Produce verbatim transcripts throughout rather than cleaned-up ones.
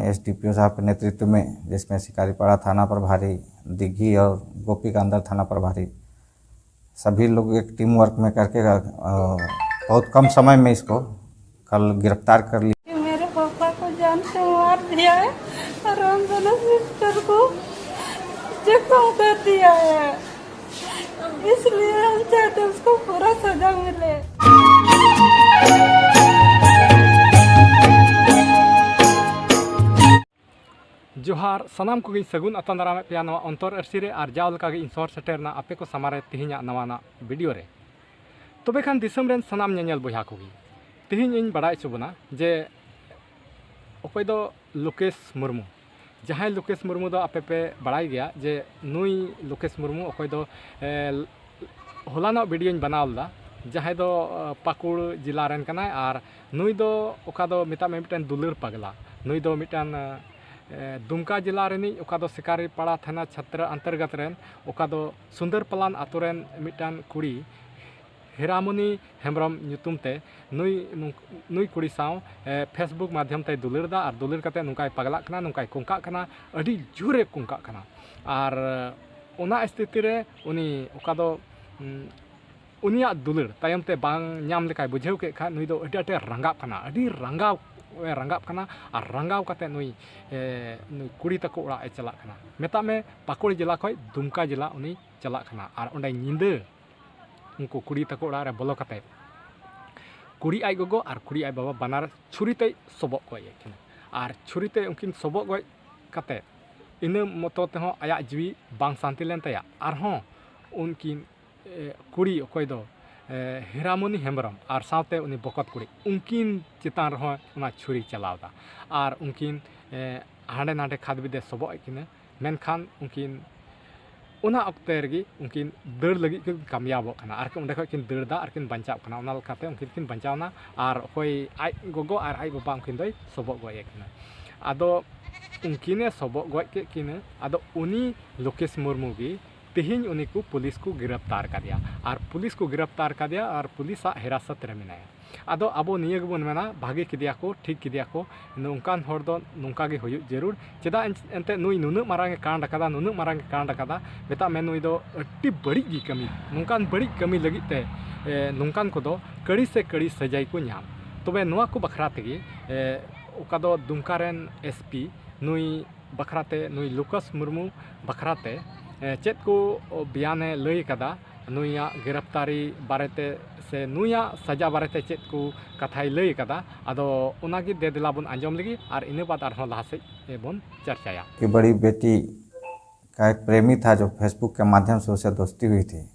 SDPO साहब के नेतृत्व में, जिसमें शिकारीपाड़ा थाना प्रभारी, दिग्घी और गोपी कांदर थाना प्रभारी, सभी लोग एक टीम वर्क में करके अ, बहुत कम समय में इसको कल गिरफ्तार कर लिया। मेरे पापा को जान से मार दिया है और हम दोनों सिस्टर को जख्म कर दिया है, इसलिए हम चाहते हैं उसको पूरा सजा मिले। ᱡᱚᱦᱟᱨ, ᱥᱟᱱᱟᱢ ᱠᱚᱜᱮᱧ ᱥᱟᱹᱜᱩᱱ ᱟᱛᱟᱝ ᱫᱟᱨᱟᱢᱮᱫ ᱯᱮᱭᱟ ᱱᱚᱣᱟ ᱚᱱᱛᱚᱨ ᱟᱹᱨᱥᱤ ᱨᱮ᱾ ᱟᱨ ᱡᱟᱣ ᱞᱮᱠᱟᱜᱮ ᱤᱧ ᱥᱚᱦᱚᱨ ᱥᱮᱴᱮᱨ ᱮᱱᱟ ᱟᱯᱮ ᱠᱚ ᱥᱟᱢᱟᱝ ᱨᱮ ᱛᱮᱦᱮᱧᱟᱜ ᱱᱟᱣᱟᱱᱟᱜ ᱵᱷᱤᱰᱤᱭᱳ ᱨᱮ᱾ ᱛᱚᱵᱮ ᱠᱷᱟᱱ ᱫᱤᱥᱚᱢ ᱨᱮᱱ ᱥᱟᱱᱟᱢ ᱧᱮᱧᱮᱞ ᱵᱚᱭᱦᱟ ᱠᱚᱜᱮ, ᱛᱮᱦᱮᱧ ᱤᱧ ᱵᱟᱲᱟᱭ ᱦᱚᱪᱚ ᱵᱚᱱᱟ ᱡᱮ ᱚᱠᱚᱭ ᱫᱚ ᱞᱳᱠᱮᱥ ᱢᱩᱨᱢᱩ᱾ ᱡᱟᱦᱟᱸᱭ ᱞᱳᱠᱮᱥ ᱢᱩᱨᱢᱩ ᱫᱚ ᱟᱯᱮ ᱯᱮ ᱵᱟᱲᱟᱭ ᱜᱮᱭᱟ ᱡᱮ ᱱᱩᱭ ᱞᱳᱠᱮᱥ ᱢᱩᱨᱢᱩ ᱚᱠᱚᱭ ᱫᱚ, ᱮ, ᱦᱚᱞᱟᱱᱚᱜ ᱵᱷᱤᱰᱤᱭᱳᱧ ᱵᱮᱱᱟᱣ ᱞᱮᱫᱟ, ᱡᱟᱦᱟᱸᱭ ᱫᱚ, ᱮ, ᱯᱟᱹᱠᱩᱲ ᱡᱮᱞᱟ ᱨᱮᱱ ᱠᱟᱱᱟᱭ᱾ ᱟᱨ ᱱᱩᱭ ᱫᱚ ᱚᱠᱟ ᱫᱚ ᱢᱮᱛᱟᱜ ᱢᱮ ᱢᱤᱫᱴᱮᱱ ᱫᱩᱞᱟᱹᱲ ᱯᱟᱜᱽᱞᱟ, ᱱᱩᱭ ᱫᱚ ᱢᱤᱫᱴᱟᱱ, ᱮ, ᱫᱩᱢᱠᱟ ᱡᱮᱞᱟ ᱨᱤᱱᱤᱡ, ᱚᱠᱟ ᱫᱚ ᱥᱤᱠᱟᱨᱤᱯᱟᱲᱟ ᱛᱷᱟᱱᱟ ᱪᱷᱟᱛᱨᱟ ᱚᱱᱛᱚᱨᱜᱚᱛ ᱨᱮᱱ, ᱚᱠᱟ ᱫᱚ ᱥᱩᱱᱫᱚᱨ ᱯᱟᱞᱟᱱ ᱟᱛᱳ ᱨᱮᱱ ᱢᱤᱫᱴᱟᱱ ᱠᱩᱲᱤ ᱦᱤᱨᱟᱢᱚᱱᱤ ᱦᱮᱢᱵᱨᱚᱢ ᱧᱩᱛᱩᱢ ᱛᱮ ᱱᱩᱭ, ᱱᱩᱭ ᱠᱩᱲᱤ ᱥᱟᱶ, ᱮ, Facebook ᱢᱟᱫᱽᱫᱷᱚᱢ ᱛᱮᱭ ᱫᱩᱞᱟᱹᱲ ᱮᱫᱟ᱾ ᱟᱨ ᱫᱩᱞᱟᱹᱲ ᱠᱟᱛᱮ ᱱᱚᱝᱠᱟᱭ ᱯᱟᱜᱽᱞᱟᱜ ᱠᱟᱱᱟ, ᱱᱚᱝᱠᱟᱭ ᱠᱚᱝᱠᱟᱜ ᱠᱟᱱᱟ, ᱟᱹᱰᱤ ᱡᱳᱨᱮ ᱠᱚᱝᱠᱟᱜ ᱠᱟᱱᱟ᱾ ᱟᱨ ᱚᱱᱟ ᱥᱛᱷᱤᱛᱤ ᱨᱮ ᱩᱱᱤ ᱚᱠᱟ ᱫᱚ, ᱩᱢ, ᱩᱱᱤᱭᱟᱜ ᱫᱩᱞᱟᱹᱲ ᱛᱟᱭᱚᱢ ᱛᱮ ᱵᱟᱝ ᱧᱟᱢ ᱞᱮᱠᱟᱭ ᱵᱩᱡᱷᱟᱹᱣ ᱠᱮᱫ ᱠᱷᱟᱱ, ᱱᱩᱭ ᱫᱚ ᱟᱹᱰᱤ ᱟᱸᱴᱮ ᱨᱟᱸᱜᱟᱣ ᱠᱟᱱᱟ, ᱟᱹᱰᱤ ᱨᱟᱸᱜᱟᱣ ᱮ ᱨᱟᱸᱜᱟᱣ ᱠᱟᱱᱟ᱾ ᱟᱨ ᱨᱟᱸᱜᱟᱣ ᱠᱟᱛᱮ ᱱᱩᱭ, ᱮ, ᱱᱩᱭ ᱠᱩᱲᱤ ᱛᱟᱠᱚ ᱚᱲᱟᱜ ᱮ ᱪᱟᱞᱟᱜ ᱠᱟᱱᱟ᱾ ᱢᱮᱛᱟᱜ ᱢᱮ ᱯᱟᱹᱠᱩᱲ ᱡᱮᱞᱟ ᱠᱷᱚᱱ ᱫᱩᱢᱠᱟ ᱡᱮᱞᱟ ᱩᱱᱤ ᱪᱟᱞᱟᱜ ᱠᱟᱱᱟ᱾ ᱟᱨ ᱚᱸᱰᱮ ᱧᱤᱫᱟᱹ ᱩᱱᱠᱩ ᱠᱩᱲᱤ ᱛᱟᱠᱚ ᱚᱲᱟᱜ ᱨᱮ ᱵᱚᱞᱚ ᱠᱟᱛᱮ ᱠᱩᱲᱤ ᱟᱡ ᱜᱚᱜᱚ ᱟᱨ ᱠᱩᱲᱤ ᱟᱡ ᱵᱟᱵᱟ ᱵᱟᱱᱟᱨ ᱪᱷᱩᱨᱤ ᱛᱮᱭ ᱥᱚᱵᱚᱜ ᱜᱚᱡ ᱮᱫ ᱠᱤᱱᱟ᱾ ᱟᱨ ᱪᱷᱩᱨᱤ ᱛᱮ ᱩᱱᱠᱤᱱ ᱥᱚᱵᱚᱜ ᱜᱚᱡ ᱠᱟᱛᱮ ᱤᱱᱟᱹ ᱢᱚᱛᱚ ᱛᱮᱦᱚᱸ ᱟᱭᱟᱜ ᱡᱤᱣᱤ ᱵᱟᱝ ᱥᱟᱱᱛᱤ ᱞᱮᱱ ᱛᱟᱭᱟ᱾ ᱟᱨᱦᱚᱸ ᱩᱱᱠᱤᱱ, ᱮ, ᱠᱩᱲᱤ ᱚᱠᱚᱭ ᱫᱚ, ᱮ, ᱦᱤᱨᱟᱢᱚᱱᱤ ᱦᱮᱢᱵᱨᱚᱢ ᱟᱨ ᱥᱟᱶᱛᱮ ᱩᱱᱤ ᱵᱚᱠᱚᱛ ᱠᱩᱲᱤ, ᱩᱱᱠᱤᱱ ᱪᱮᱛᱟᱱ ᱨᱮᱦᱚᱸ ᱚᱱᱟ ᱪᱷᱩᱨᱤ ᱪᱟᱞᱟᱣ ᱮᱫᱟ᱾ ᱟᱨ ᱩᱱᱠᱤᱱ, ᱮ, ᱦᱟᱸᱰᱮ ᱱᱟᱰᱮ ᱠᱷᱟᱫᱽ ᱵᱤᱫᱮ ᱥᱚᱵᱚᱜ ᱮᱫ ᱠᱤᱱᱟᱹ᱾ ᱢᱮᱱᱠᱷᱟᱱ ᱩᱱᱠᱤᱱ ᱚᱱᱟ ᱚᱠᱛᱮ ᱨᱮᱜᱮ ᱩᱱᱠᱤᱱ ᱫᱟᱹᱲ ᱞᱟᱹᱜᱤᱫ ᱠᱤᱱ ᱠᱟᱢᱭᱟᱵᱚᱜ ᱠᱟᱱᱟ᱾ ᱟᱨ ᱚᱸᱰᱮ ᱠᱷᱚᱱ ᱠᱤᱱ ᱫᱟᱹᱲ ᱮᱫᱟ ᱟᱨ ᱠᱤᱱ ᱵᱟᱧᱪᱟᱜ ᱠᱟᱱᱟ᱾ ᱚᱱᱟ ᱞᱮᱠᱟᱛᱮ ᱩᱱᱠᱤᱱ ᱠᱤᱱ ᱵᱟᱧᱪᱟᱣ ᱮᱱᱟ᱾ ᱟᱨ ᱚᱠᱚᱭ ᱟᱡ ᱜᱚᱜᱚ ᱟᱨ ᱟᱡ ᱵᱟᱵᱟ ᱩᱱᱠᱤᱱ ᱫᱚᱭ ᱥᱚᱵᱚᱜ ᱜᱚᱡ ᱮᱫ ᱠᱤᱱᱟ᱾ ᱟᱫᱚ ᱩᱱᱠᱤᱱᱮ ᱥᱚᱵᱚᱜ ᱜᱚᱡ ᱠᱮᱫ ᱠᱤᱱᱟᱹ᱾ ᱟᱫᱚ ᱩᱱᱤ ᱞᱳᱠᱮᱥ ᱢᱩᱨᱢᱩ ᱜᱮ ᱛᱮᱦᱮᱧ ᱩᱱᱤ ᱠᱚ ᱯᱩᱞᱤᱥ ᱠᱚ ᱜᱤᱨᱟᱯᱛᱟᱨ ᱠᱟᱫᱮᱭᱟ᱾ ᱟᱨ ᱯᱩᱞᱤᱥ ᱠᱚ ᱜᱤᱨᱟᱯᱛᱟᱨ ᱠᱟᱫᱮᱭᱟ ᱟᱨ ᱯᱩᱞᱤᱥᱟᱜ ᱦᱤᱨᱟᱥᱚᱛ ᱨᱮ ᱢᱮᱱᱟᱭᱟ᱾ ᱟᱫᱚ ᱟᱵᱚ ᱱᱤᱭᱟᱹ ᱜᱮᱵᱚᱱ ᱢᱮᱱᱟ, ᱵᱷᱟᱜᱮ ᱠᱮᱫᱮᱭᱟ ᱠᱚ, ᱴᱷᱤᱠ ᱠᱮᱫᱮᱭᱟ ᱠᱚ, ᱱᱚᱝᱠᱟᱱ ᱦᱚᱲ ᱫᱚ ᱱᱚᱝᱠᱟ ᱜᱮ ᱦᱩᱭᱩᱜ ᱡᱟᱹᱨᱩᱲ᱾ ᱪᱮᱫᱟᱜ ᱮᱱ-, ᱮᱱᱛᱮᱫ ᱱᱩᱭ ᱱᱩᱱᱟᱹᱜ ᱢᱟᱨᱟᱝ ᱮ ᱠᱟᱸᱰ ᱟᱠᱟᱫᱟ, ᱱᱩᱱᱟᱹᱜ ᱢᱟᱨᱟᱝ ᱮ ᱠᱟᱸᱰ ᱟᱠᱟᱫᱟ, ᱢᱮᱛᱟᱜ ᱢᱮ ᱱᱩᱭ ᱫᱚ ᱟᱹᱰᱤ ᱵᱟᱹᱲᱤᱡ ᱜᱮ ᱠᱟᱹᱢᱤ, ᱱᱚᱝᱠᱟᱱ ᱵᱟᱹᱲᱤᱡ ᱠᱟᱹᱢᱤ ᱞᱟᱹᱜᱤᱫ ᱛᱮ, ᱮ, ᱱᱚᱝᱠᱟᱱ ᱠᱚᱫᱚ ᱠᱟᱹᱲᱤ ᱥᱮ ᱠᱟᱹᱲᱤ ᱥᱟᱹᱡᱟᱹᱭ ᱠᱚ ᱧᱟᱢ᱾ ᱛᱚᱵᱮ ᱱᱚᱣᱟ ᱠᱚ ᱵᱟᱠᱷᱨᱟ ᱛᱮᱜᱮ, ᱮ, ᱚᱠᱟ ᱫᱚ ᱫᱩᱢᱠᱟ ᱨᱮᱱ ᱮᱥ ᱯᱤ ᱱᱩᱭ ᱵᱟᱠᱷᱨᱟᱛᱮ, ᱱᱩᱭ ᱞᱩᱠᱟᱥ ᱢᱩᱨᱢᱩ ᱵᱟᱠᱷᱨᱟᱛᱮ, ᱮ, ᱪᱮᱫ ᱠᱚ ᱵᱮᱭᱟᱱᱮ ᱞᱟᱹᱭ ᱟᱠᱟᱫᱟ, ᱱᱩᱭᱟᱜ ᱜᱨᱮᱯᱛᱟᱨᱤ ᱵᱟᱨᱮᱛᱮ ᱥᱮ ᱱᱩᱭᱟᱜ ᱥᱟᱡᱟ ᱵᱟᱨᱮᱛᱮ ᱪᱮᱫ ᱠᱚ ᱠᱟᱛᱷᱟᱭ ᱞᱟᱹᱭ ᱟᱠᱟᱫᱟ, ᱟᱫᱚ ᱚᱱᱟᱜᱮ ᱫᱮ ᱫᱮᱞᱟ ᱵᱚᱱ ᱟᱸᱡᱚᱢ ᱞᱮᱜᱮ ᱟᱨ ᱤᱱᱟᱹ ᱵᱟᱫᱽ ᱟᱨᱦᱚᱸ ᱞᱟᱦᱟ ᱥᱮᱫ ᱵᱚᱱ ᱪᱟᱨᱪᱟᱭᱟ᱾ कि बड़ी बेटी का एक प्रेमी था जो Facebook के माध्यम से उसे दोस्ती हुई थी,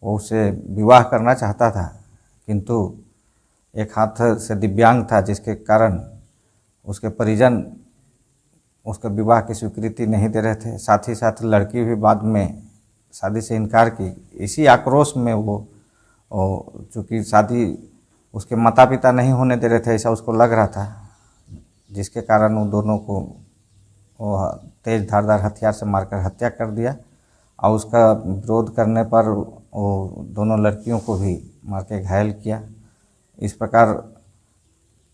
वो उसे विवाह करना चाहता था, किंतु एक हाथ से दिव्यांग था, जिसके कारण उसके परिजन उसके विवाह की स्वीकृति नहीं दे रहे थे। साथ ही साथ लड़की भी बाद में शादी से इनकार की। इसी आक्रोश में वो, वो चूँकि शादी उसके माता पिता नहीं होने दे रहे थे, ऐसा उसको लग रहा था, जिसके कारण वो दोनों को वो तेज धारदार हथियार से मारकर हत्या कर दिया। और उसका विरोध करने पर वो दोनों लड़कियों को भी मार के घायल किया। इस प्रकार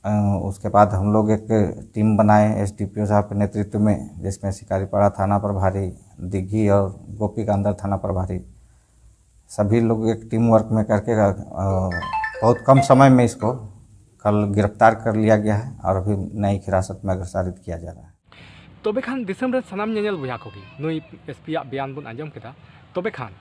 अ, उसके बाद हम लोग एक टीम बनाए एसडीपीओ साहब के नेतृत्व में, जिसमें शिकारीपाड़ा थाना प्रभारी, दिग्घी और गोपी कांदर थाना प्रभारी, सभी लोग एक टीम वर्क में करके, अ, बहुत कम समय में इसको कल गिरफ्तार कर लिया गया है और अभी न्यायिक हिरासत में अग्रसारित किया जा रहा है। ᱛᱚᱵᱮ ᱠᱷᱟᱱ ᱫᱤᱥᱚᱢ ᱨᱮᱱ ᱥᱟᱱᱟᱢ ᱧᱮᱧᱮᱞ ᱵᱚᱭᱦᱟ ᱠᱚᱜᱮ, ᱱᱩᱭ ᱮᱥᱯᱤᱭᱟᱜ ᱵᱮᱭᱟᱱ ᱵᱚᱱ ᱟᱸᱡᱚᱢ ᱠᱮᱫᱟ᱾ ᱛᱚᱵᱮ ᱠᱷᱟᱱ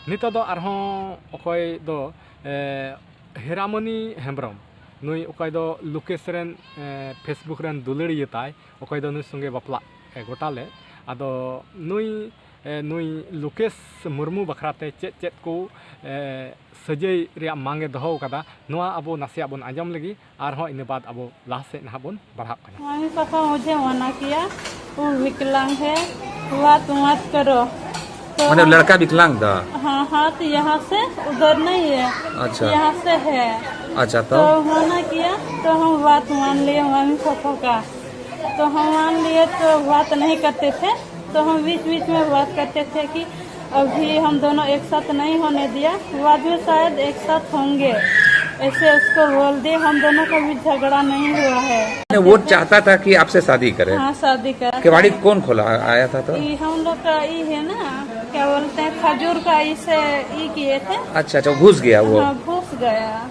ᱱᱤᱛᱚᱜ ᱫᱚ ᱟᱨᱦᱚᱸ ᱚᱠᱚᱭ ᱫᱚ, ᱮ, ᱦᱮᱨᱟᱢᱚᱱᱤ ᱦᱮᱢᱵᱨᱚᱢ, ᱱᱩᱭ ᱚᱠᱚᱭ ᱫᱚ ᱞᱩᱠᱮᱥ ᱨᱮᱱ, ᱮ, Facebook ᱨᱮᱱ ᱫᱩᱞᱟᱹᱲᱤᱭᱟᱹ ᱛᱟᱭ, ᱚᱠᱚᱭ ᱫᱚ ᱱᱩᱭ ᱥᱚᱸᱜᱮ ᱵᱟᱯᱞᱟᱜ ᱮ ᱜᱚᱴᱟ ᱞᱮᱫ, ᱟᱫᱚ ᱱᱩᱭ, ᱮ, ᱱᱩᱭ ᱞᱩᱠᱮᱥ ᱢᱩᱨᱢᱩ ᱵᱟᱠᱷᱨᱟ ᱛᱮ ᱪᱮᱫ ᱪᱮᱫ ᱠᱚ, ᱮ, ᱥᱟᱹᱡᱟᱹᱭ ᱨᱮᱭᱟᱜ ᱢᱟᱝ ᱮ ᱫᱚᱦᱚ ᱟᱠᱟᱫᱟ, ᱱᱚᱣᱟ ᱟᱵᱚ ᱱᱟᱥᱮᱭᱟᱜ ᱵᱚᱱ ᱟᱸᱡᱚᱢ ᱞᱮᱜᱮ, ᱟᱨᱦᱚᱸ ᱤᱱᱟᱹ ᱵᱟᱫᱽ ᱟᱵᱚ ᱞᱟᱦᱟ ᱥᱮᱫ ᱱᱟᱦᱟᱜ ᱵᱚᱱ ᱵᱟᱲᱦᱟᱜ ᱠᱟᱱᱟ᱾ मम्मी पापा मुझे मना किया, वो विकलांग है, बात मत करो। तो माने वो लड़का विकलांग था? हाँ, हाथ यहाँ से उधर नहीं है, अच्छा। यहाँ से है। अच्छा, तो? तो मना किया, तो हम बात मान लिए मम्मी पापा का। तो हम मान लिए, तो बात नहीं करते थे, तो हम बीच बीच में बात करते थे कि अभी हम दोनों एक साथ नहीं होने दिया, बाद में शायद एक साथ होंगे। ऐसे उसको बोल दिए, हम दोनों का भी झगड़ा नहीं हुआ है। नहीं, वो चाहता था कि आपसे शादी करे। हाँ, शादी कर। केवाड़ी कौन खोला आया था तो? ये हम लोग का ये है ना, क्या बोलते हैं, खजूर का इसे ये किए थे। अच्छा, अच्छा, घुस गया वो। हाँ, घुस गया।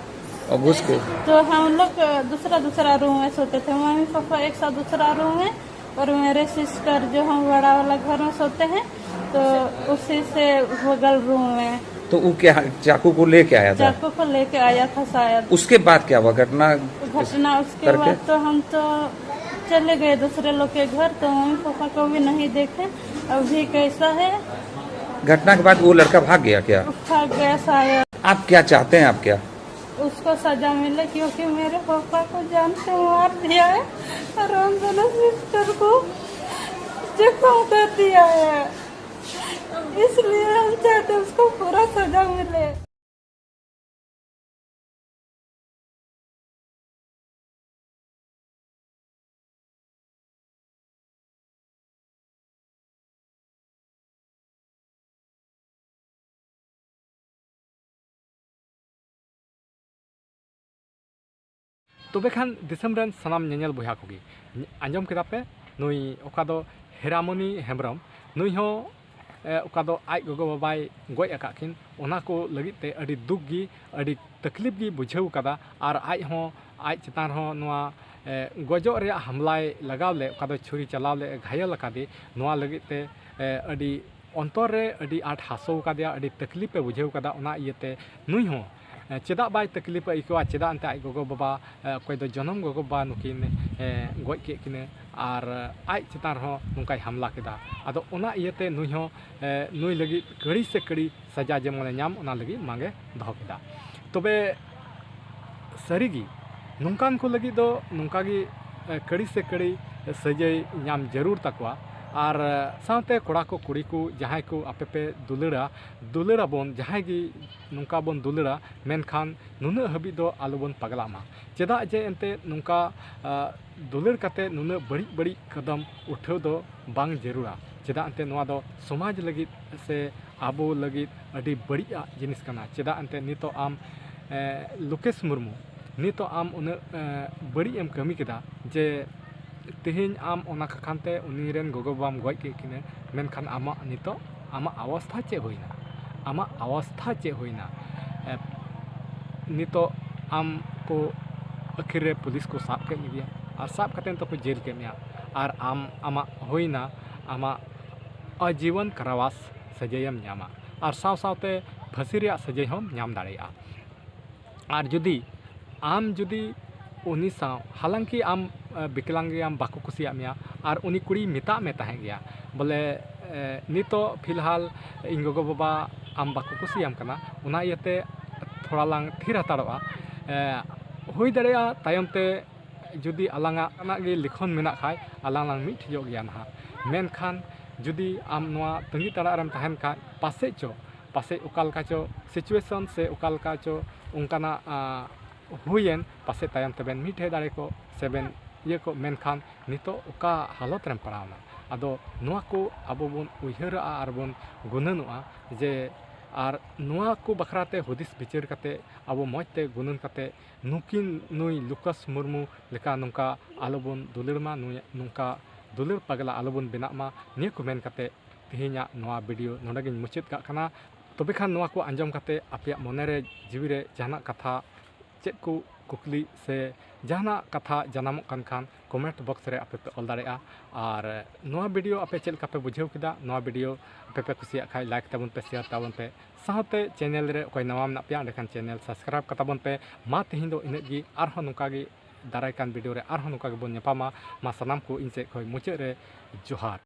और घुस के? तो हम लोग दूसरा दूसरा रूम में सोते थे, मम्मी पापा एक साथ दूसरा रूम में, और मेरे सिस्टर जो हम बड़ा वाला घर में सोते हैं, तो उसी से बगल रूम में। तो वो क्या चाकू को लेके आया था? चाकू को लेके आया था शायद। उसके बाद क्या हुआ घटना? घटना उसके करके? बाद तो हम तो चले गए दूसरे लोग के घर, तो मम्मी पापा को भी नहीं देखे। अभी कैसा है? घटना के बाद वो लड़का भाग गया क्या? भाग गया शायद। आप क्या चाहते हैं, आप क्या? उसको सजा मिले, क्योंकि मेरे पापा को जान से मार दिया है और हम दोनों सिस्टर को जख्म कर दिया है, इसलिए हम चाहते हैं उसको पूरा सजा मिले। ᱛᱚᱵᱮ ᱠᱷᱟᱱ ᱫᱤᱥᱚᱢ ᱨᱮᱱ ᱥᱟᱱᱟᱢ ᱧᱮᱧᱮᱞ ᱵᱚᱭᱦᱟ ᱠᱚᱜᱮ, ᱟᱸᱡᱚᱢ ᱠᱮᱫᱟ ᱯᱮ, ᱱᱩᱭ ᱚᱠᱟ ᱫᱚ ᱦᱮᱨᱟᱢᱚᱱᱤ ᱦᱮᱢᱵᱨᱚᱢ, ᱱᱩᱭ ᱦᱚᱸ ᱮ, ᱚᱠᱟ ᱫᱚ ᱟᱡ ᱜᱚᱜᱚ ᱵᱟᱵᱟᱭ ᱜᱚᱡ ᱟᱠᱟᱫ ᱠᱤᱱ, ᱚᱱᱟ ᱠᱚ ᱞᱟᱹᱜᱤᱫ ᱛᱮ ᱟᱹᱰᱤ ᱫᱩᱠ ᱜᱮ, ᱟᱹᱰᱤ ᱛᱟᱠᱞᱤᱯ ᱜᱮ ᱵᱩᱡᱷᱟᱹᱣ ᱠᱟᱫᱟ᱾ ᱟᱨ ᱟᱡ ᱦᱚᱸ, ᱟᱡ ᱪᱮᱛᱟᱱ ᱨᱮᱦᱚᱸ ᱱᱚᱣᱟ, ᱮ, ᱜᱚᱡᱚᱜ ᱨᱮᱭᱟᱜ ᱦᱟᱢᱞᱟᱭ ᱞᱟᱜᱟᱣ ᱞᱮᱫ, ᱚᱠᱟ ᱫᱚ ᱪᱷᱩᱨᱤ ᱪᱟᱞᱟᱣ ᱞᱮᱫ, ᱜᱷᱟᱭᱮᱞ ᱟᱠᱟᱫᱮ, ᱱᱚᱣᱟ ᱞᱟᱹᱜᱤᱫ ᱛᱮ, ᱮ, ᱟᱹᱰᱤ ᱚᱱᱛᱚᱨ ᱨᱮ ᱟᱹᱰᱤ ᱟᱸᱴ ᱦᱟᱹᱥᱩ ᱟᱠᱟᱫᱮᱭᱟ, ᱟᱹᱰᱤ ᱛᱟᱠᱞᱤᱯ ᱮ ᱵᱩᱡᱷᱟᱹᱣ ᱠᱟᱫᱟ᱾ ᱚᱱᱟ ᱤᱭᱟᱹᱛᱮ ᱱᱩᱭ ᱦᱚᱸ, ᱮ, ᱪᱮᱫᱟᱜ ᱵᱟᱭ ᱛᱟᱠᱞᱤᱯ ᱮ ᱟᱹᱭᱠᱟᱹᱣᱟ? ᱪᱮᱫᱟᱜ ᱮᱱᱛᱮ ᱟᱡ ᱜᱚᱜᱚ ᱵᱟᱵᱟ, ᱮ, ᱚᱠᱚᱭ ᱫᱚ ᱡᱚᱱᱚᱢ ᱜᱚᱜᱚ ᱵᱟᱵᱟ ᱱᱩᱠᱤᱱ, ᱮ, ᱜᱚᱡ ᱠᱮᱫ ᱠᱤᱱᱟᱹ ᱟᱨ ᱟᱡ ᱪᱮᱛᱟᱱ ᱨᱮᱦᱚᱸ ᱱᱚᱝᱠᱟᱭ ᱦᱟᱢᱞᱟ ᱠᱮᱫᱟ᱾ ᱟᱫᱚ ᱚᱱᱟ ᱤᱭᱟᱹᱛᱮ ᱱᱩᱭ ᱦᱚᱸ, ᱮ, ᱱᱩᱭ ᱞᱟᱹᱜᱤᱫ ᱠᱟᱹᱲᱤ ᱥᱮ ᱠᱟᱹᱲᱤ ᱥᱟᱡᱟ ᱡᱮᱢᱚᱱᱮ ᱧᱟᱢ, ᱚᱱᱟ ᱞᱟᱹᱜᱤᱫ ᱢᱟᱜᱮ ᱫᱚᱦᱚ ᱠᱮᱫᱟ᱾ ᱛᱚᱵᱮ ᱥᱟᱹᱨᱤᱜᱮ ᱱᱚᱝᱠᱟᱱ ᱠᱚ ᱞᱟᱹᱜᱤᱫ ᱫᱚ ᱱᱚᱝᱠᱟ ᱜᱮ, ᱮ, ᱠᱟᱹᱲᱤ ᱥᱮ ᱠᱟᱹᱲᱤ ᱥᱟᱹᱡᱟᱹᱭ ᱧᱟᱢ ᱡᱟᱹᱨᱩᱲ ᱛᱟᱠᱚᱣᱟ᱾ ᱟᱨ, ᱮ, ᱥᱟᱶᱛᱮ ᱠᱚᱲᱟ ᱠᱚ, ᱠᱩᱲᱤ ᱠᱚ, ᱡᱟᱦᱟᱸᱭ ᱠᱚ ᱟᱯᱮ ᱯᱮ ᱫᱩᱞᱟᱹᱲᱟ, ᱫᱩᱞᱟᱹᱲ ᱟᱵᱚᱱ, ᱡᱟᱦᱟᱸᱭ ᱜᱮ ᱱᱚᱝᱠᱟ ᱵᱚᱱ ᱫᱩᱞᱟᱹᱲᱟ, ᱢᱮᱱᱠᱷᱟᱱ ᱱᱩᱱᱟᱹᱜ ᱦᱟᱹᱵᱤᱡ ᱫᱚ ᱟᱞᱚᱵᱚᱱ ᱯᱟᱜᱽᱞᱟᱜ ᱢᱟ᱾ ᱪᱮᱫᱟᱜ ᱡᱮ ᱮᱱᱛᱮᱫ ᱱᱚᱝᱠᱟ, ᱟ, ᱫᱩᱞᱟᱹᱲ ᱠᱟᱛᱮ ᱱᱩᱱᱟᱹᱜ ᱵᱟᱹᱲᱤᱡ ᱵᱟᱹᱲᱤᱡ ᱠᱟᱫᱟᱢ ᱩᱴᱷᱟᱹᱣ ᱫᱚ ᱵᱟᱝ ᱡᱟᱹᱨᱩᱲᱟ᱾ ᱪᱮᱫᱟᱜ ᱮᱱᱛᱮ ᱱᱚᱣᱟ ᱫᱚ ᱥᱚᱢᱟᱡᱽ ᱞᱟᱹᱜᱤᱫ ᱥᱮ ᱟᱵᱚ ᱞᱟᱹᱜᱤᱫ ᱟᱹᱰᱤ ᱵᱟᱹᱲᱤᱡ ᱟᱜ ᱡᱤᱱᱤᱥ ᱠᱟᱱᱟ᱾ ᱪᱮᱫᱟᱜ ᱮᱱᱛᱮ ᱱᱤᱛᱚᱜ ᱟᱢ ᱞᱳᱠᱮᱥ ᱢᱩᱨᱢᱩ, ᱱᱤᱛᱚᱜ ᱟᱢ ᱩᱱᱟᱹᱜ ᱵᱟᱹᱲᱤᱡ ᱮᱢ ᱠᱟᱹᱢᱤ ᱠᱮᱫᱟ ᱡᱮ ᱛᱮᱦᱮᱧ ᱟᱢ ᱚᱱᱟ ᱠᱷᱟᱱ ᱛᱮ ᱩᱱᱤ ᱨᱮᱱ ᱜᱚᱜᱚ ᱵᱟᱵᱟᱢ ᱜᱚᱡ ᱠᱮᱫ ᱠᱤᱱᱟᱹ, ᱢᱮᱱᱠᱷᱟᱱ ᱟᱢᱟᱜ ᱱᱤᱛᱚᱜ ᱟᱢᱟᱜ ᱚᱵᱚᱥᱛᱷᱟ ᱪᱮᱫ ᱦᱩᱭᱱᱟ? ᱟᱢᱟᱜ ᱚᱵᱚᱥᱛᱷᱟ ᱪᱮᱫ ᱦᱩᱭᱱᱟ? ᱱᱤᱛᱚᱜ ᱟᱢ ᱠᱚ ᱟᱹᱠᱷᱤᱨ ᱨᱮ ᱯᱩᱞᱤᱥ ᱠᱚ ᱥᱟᱵ ᱠᱮᱫ ᱢᱮᱭᱟ, ᱟᱨ ᱥᱟᱵ ᱠᱟᱛᱮ ᱱᱤᱛᱚᱜ ᱠᱚ ᱡᱮᱞ ᱠᱮᱫ ᱢᱮᱭᱟ, ᱟᱨ ᱟᱢ ᱟᱢᱟᱜ ᱦᱩᱭᱱᱟ ᱟᱢᱟᱜ ᱟᱡᱤᱵᱚᱱ ᱠᱟᱨᱟᱣᱟᱥ ᱥᱟᱹᱡᱟᱹᱭᱮᱢ ᱧᱟᱢᱟ, ᱟᱨ ᱥᱟᱶ ᱥᱟᱶᱛᱮ ᱯᱷᱟᱹᱥᱤ ᱨᱮᱭᱟᱜ ᱥᱟᱹᱡᱟᱹᱭ ᱦᱚᱸᱢ ᱧᱟᱢ ᱫᱟᱲᱮᱭᱟᱜᱼᱟ᱾ ᱟᱨ ᱡᱩᱫᱤ ᱟᱢ ᱡᱩᱫᱤ ᱩᱱᱤ ᱥᱟᱶ, ᱦᱟᱞᱟᱝᱠᱤ ᱟᱢ ᱵᱤᱠᱞᱟᱝ ᱜᱮᱭᱟᱢ, ᱵᱟᱠᱚ ᱠᱩᱥᱤᱭᱟᱜ ᱢᱮᱭᱟ, ᱟᱨ ᱩᱱᱤ ᱠᱩᱲᱤᱭ ᱢᱮᱛᱟᱜ ᱢᱮ ᱛᱟᱦᱮᱸ ᱜᱮᱭᱟ ᱵᱚᱞᱮ ᱱᱤᱛᱚᱜ ᱯᱷᱤᱞᱦᱟᱞ ᱤᱧ ᱜᱚᱜᱚ ᱵᱟᱵᱟ ᱟᱢ ᱵᱟᱠᱚ ᱠᱩᱥᱤᱭᱟᱢ ᱠᱟᱱᱟ, ᱚᱱᱟ ᱤᱭᱟᱹᱛᱮ ᱛᱷᱚᱲᱟ ᱞᱟᱝ ᱛᱷᱤᱨ ᱦᱟᱛᱟᱲᱚᱜᱼᱟ᱾ ᱦᱩᱭ ᱫᱟᱲᱮᱭᱟᱜᱼᱟ ᱛᱟᱭᱚᱢ ᱛᱮ ᱡᱩᱫᱤ ᱟᱞᱟᱝᱟᱜ ᱟᱱᱟᱜ ᱜᱮ ᱞᱤᱠᱷᱚᱱ ᱢᱮᱱᱟᱜ ᱠᱷᱟᱡ, ᱟᱞᱟᱝ ᱞᱟᱝ ᱢᱤᱫ ᱴᱷᱮᱡᱚᱜ ᱜᱮᱭᱟ ᱱᱟᱦᱟᱜ᱾ ᱢᱮᱱᱠᱷᱟᱱ ᱡᱩᱫᱤ ᱟᱢ ᱱᱚᱣᱟ ᱛᱟᱺᱜᱤ ᱛᱟᱲᱟᱜ ᱨᱮᱢ ᱛᱟᱦᱮᱱ ᱠᱷᱟᱡ, ᱯᱟᱥᱮᱡ ᱪᱚ, ᱯᱟᱥᱮᱡ ᱚᱠᱟ ᱞᱮᱠᱟ ᱪᱚ situation ᱥᱮ ᱚᱠᱟ ᱞᱮᱠᱟ ᱪᱚ ᱚᱱᱠᱟᱱᱟᱜ ᱦᱩᱭᱮᱱ, ᱯᱟᱥᱮᱡ ᱛᱟᱭᱚᱢ ᱛᱮᱵᱮᱱ ᱢᱤᱫ ᱴᱷᱮᱡ ᱫᱟᱲᱮ ᱠᱚᱜ ᱥᱮᱵᱮᱱ ᱤᱭᱟᱹ ᱠᱚᱜ, ᱢᱮᱱᱠᱷᱟᱱ ᱱᱤᱛᱚᱜ ᱚᱠᱟ ᱦᱟᱞᱚᱛ ᱨᱮᱢ ᱯᱟᱲᱟᱣᱱᱟ? ᱟᱫᱚ ᱱᱚᱣᱟ ᱠᱚ ᱟᱵᱚ ᱵᱚᱱ ᱩᱭᱦᱟᱹᱨᱟᱜᱼᱟ ᱟᱨ ᱵᱚᱱ ᱜᱩᱱᱟᱹᱱᱚᱜᱼᱟ ᱡᱮ, ᱟᱨ ᱱᱚᱣᱟ ᱠᱚ ᱵᱟᱠᱷᱨᱟ ᱛᱮ ᱦᱩᱫᱤᱥ ᱵᱤᱪᱟᱹᱨ ᱠᱟᱛᱮ ᱟᱵᱚ ᱢᱚᱡᱽ ᱛᱮ ᱜᱩᱱᱟᱹᱱ ᱠᱟᱛᱮ ᱱᱩᱠᱤᱱ, ᱱᱩᱭ ᱞᱩᱠᱟᱥ ᱢᱩᱨᱢᱩ ᱞᱮᱠᱟ ᱱᱚᱝᱠᱟ ᱟᱞᱚᱵᱚᱱ ᱫᱩᱞᱟᱹᱲ ᱢᱟ, ᱱᱩᱭ ᱱᱚᱝᱠᱟ ᱫᱩᱞᱟᱹᱲ ᱯᱟᱜᱽᱞᱟ ᱟᱞᱚᱵᱚᱱ ᱵᱮᱱᱟᱜ ᱢᱟ᱾ ᱱᱤᱭᱟᱹ ᱠᱚ ᱢᱮᱱ ᱠᱟᱛᱮ ᱛᱮᱦᱮᱧᱟᱜ ᱱᱚᱣᱟ video ᱱᱚᱰᱮ ᱜᱤᱧ ᱢᱩᱪᱟᱹᱫ ᱠᱟᱜ ᱠᱟᱱᱟ᱾ ᱛᱚᱵᱮ ᱠᱷᱟᱱ ᱱᱚᱣᱟ ᱠᱚ ᱟᱸᱡᱚᱢ ᱠᱟᱛᱮ ᱟᱯᱮᱭᱟᱜ ᱢᱚᱱᱮ ᱨᱮ, ᱡᱤᱣᱤ ᱨᱮ ᱡᱟᱦᱟᱱᱟᱜ ᱠᱟᱛᱷᱟ, ᱪᱮᱫ ᱠᱚ ᱠᱩᱠᱞᱤ ᱥᱮ ᱡᱟᱦᱟᱱᱟᱜ ᱠᱟᱛᱷᱟ ᱡᱟᱱᱟᱢᱚᱜ ᱠᱟᱱ ᱠᱷᱟᱱ comment box ᱨᱮ ᱟᱯᱮ ᱯᱮ ᱚᱞ ᱫᱟᱲᱮᱭᱟᱜᱼᱟ᱾ ᱟᱨ ᱱᱚᱣᱟ video ᱟᱯᱮ ᱪᱮᱫ ᱞᱮᱠᱟ ᱯᱮ ᱵᱩᱡᱷᱟᱹᱣ ᱠᱮᱫᱟ, ᱱᱚᱣᱟ video ᱟᱯᱮ ᱯᱮ ᱠᱩᱥᱤᱭᱟᱜ ᱠᱷᱟᱡ like ᱛᱟᱵᱚᱱ ᱯᱮ, share ᱛᱟᱵᱚᱱ ᱯᱮ, ᱥᱟᱶᱛᱮ channel ᱨᱮ ᱚᱠᱚᱭ ᱱᱟᱣᱟ ᱢᱮᱱᱟᱜ ᱯᱮᱭᱟ ᱮᱸᱰᱮᱠᱷᱟᱱ channel subscribe ᱠᱟᱛᱟᱵᱚᱱ ᱯᱮ᱾ ᱢᱟ ᱛᱮᱦᱮᱧ ᱫᱚ ᱤᱱᱟᱹᱜ ᱜᱮ, ᱟᱨᱦᱚᱸ ᱱᱚᱝᱠᱟ ᱜᱮ ᱫᱟᱨᱟᱭ ᱠᱟᱱ video ᱨᱮ ᱟᱨᱦᱚᱸ ᱱᱚᱝᱠᱟ ᱜᱮᱵᱚᱱ ᱧᱟᱯᱟᱢᱟ᱾ ᱢᱟ ᱥᱟᱱᱟᱢ ᱠᱚ ᱤᱧ ᱥᱮᱫ ᱠᱷᱚᱱ ᱢᱩᱪᱟᱹᱫ ᱨᱮ ᱡᱚᱦᱟᱨ᱾